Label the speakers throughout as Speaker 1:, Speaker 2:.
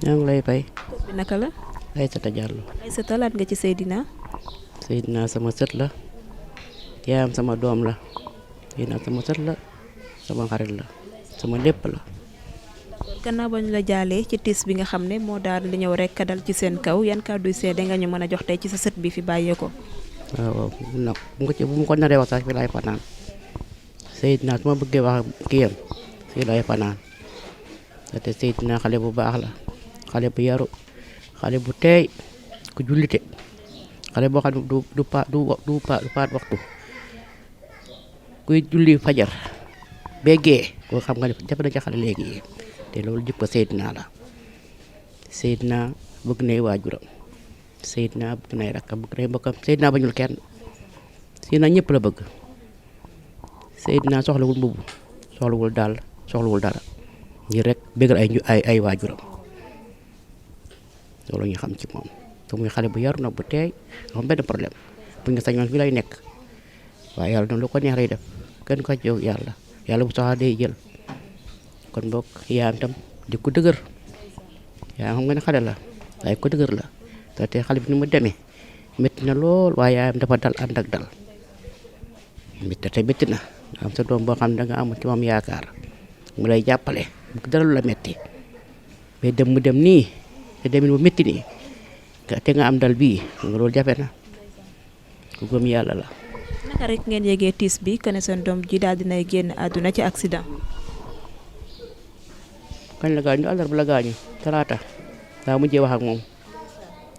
Speaker 1: ñoo ngi lay fay.
Speaker 2: tur bi naka la.
Speaker 1: Aïssata Diallo.
Speaker 2: Aïssata laat nga ci Seydina.
Speaker 1: Seydina sama sët la. yaayam sama doom la. Seydina sama sët la. sama xarit la. sama lépp la.
Speaker 2: gannaaw ba ñu la jaalee ci tiis bi nga xam ne moo daal di ñëw rek dal ci seen kaw yan kàddu seede nga ñu mën a jox tey ci sa sët bi fi bàyyee ko.
Speaker 1: waaw nag bu ma ko naree wax sax fi laay fanaan. Seydina su ma bëggee wax kiyam fii laay fanaan. te Seydina xale bu baax la. xale bu yaru. xale bu teey ku jullite. xale boo xam ne du paat waxtu. kuy julli fajar. béggee koo xam nga ne def na ci xale léegi. te loolu jikko Seydina la. Seydina bëgg nay waajuram. Seydina bëgg nay rakkam bëgg nay mbokkam Seydina bañul kenn. Seydina ñëpp la bëgg. Seydina soxlawul mbubb soxlawul daal soxlawul dara ngir rek bëggal ay waajuram loolu ñu xam ci moom te muy xale bu yaru nag bu teey am benn problème bu ñu sañoon fi lay nekk waaye yàlla noonu lu ko neex lay def kenn ko jow yàlla bu soxlaa day jël kon mbokk yaayam tam di ko dëgër yaa xam nga ne xale la waaye ko dëgër la te xale bi ni mu demee métti na lool waaye yaayam dafa dal ànd ak dal métti na am sa doom boo xam ne da nga am ci moom yaakaar mu lay jàppale bu dara lu la métti mais dem mu dem nii te demin bu métti nii te nga am dal bii nga loolu jafe na ku gëm yàlla la.
Speaker 2: naka rek ngeen yégee tiis bi que ne seen doom ji daal dinay génn àdduna ci accident.
Speaker 1: kañ la gaañu àllarba la gaañu talaata laa mujjee wax ak moom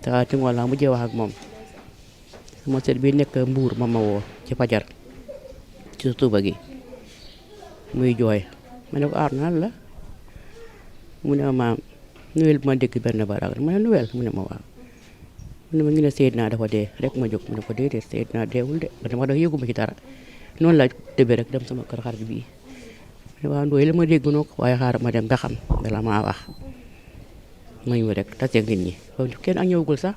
Speaker 1: talaata ci ngoon laa mujjee wax ak moom sama sët bi nekk Mbuur ma woo ci fajar ci suba gi muy jooy ma ne ko aar nan la mu ne ma nuwel bu ma dégg benn baraag ma ne nuwel mu ne ma waaw mu ne ma ngi ne Seydina dafa dee rek ma jóg mu ne ko déedéet Seydina deewul de dama dafa yëguma ci dara noonu la tëbee rek dem sama kër xarit bii ma ne waaw ndooy la ma dégg noo ko waaye xaaral ma dem ba xam bala maa wax ma ñëw rek taseeg nit ñi foofu kenn ak ñëwagul sax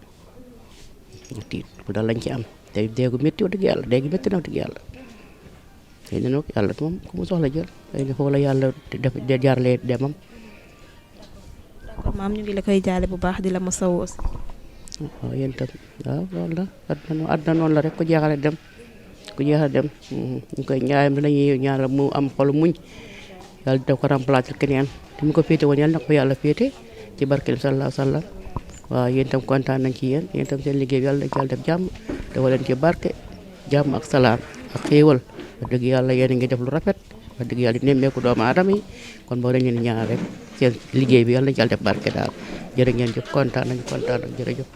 Speaker 1: tiit bu dal lañ ci am te déegu métti wax dëgg yàlla déegi métti na wax dëgg yàlla xëy na nag yàlla moom ku mu soxla jël xëy na foofu la yàlla def jaarlee demam.
Speaker 2: d'accord maam ñu ngi la koy jaale bu baax di la masawu aussi.
Speaker 1: waaw yéen tam waaw loolu la àdduna noonu la rek ku jeexale dem ñu koy ñaayam lañuy ñaanal mu am xolu muñ yàlla def ko remplacer keneen te mu ko féete woon yàlla na ko yàlla féete ci barkeel sallallahu alayhi wa sallam waaw yéen tam kontaan nañ ci yéen tam seen liggéey bi yàlla na ci yàlla def jàmm dafa leen ci barke jàmm ak salaam ak xéewal wax dëgg yàlla yéen a ngi def lu rafet wax dëgg yàlla di nemmeeku doomu aadama yi kon boo dañ leen ñaan rek seen liggéey bi yàlla na ci yàlla def barke daal jërë ngeen jëf kontaan nañ jërëjëf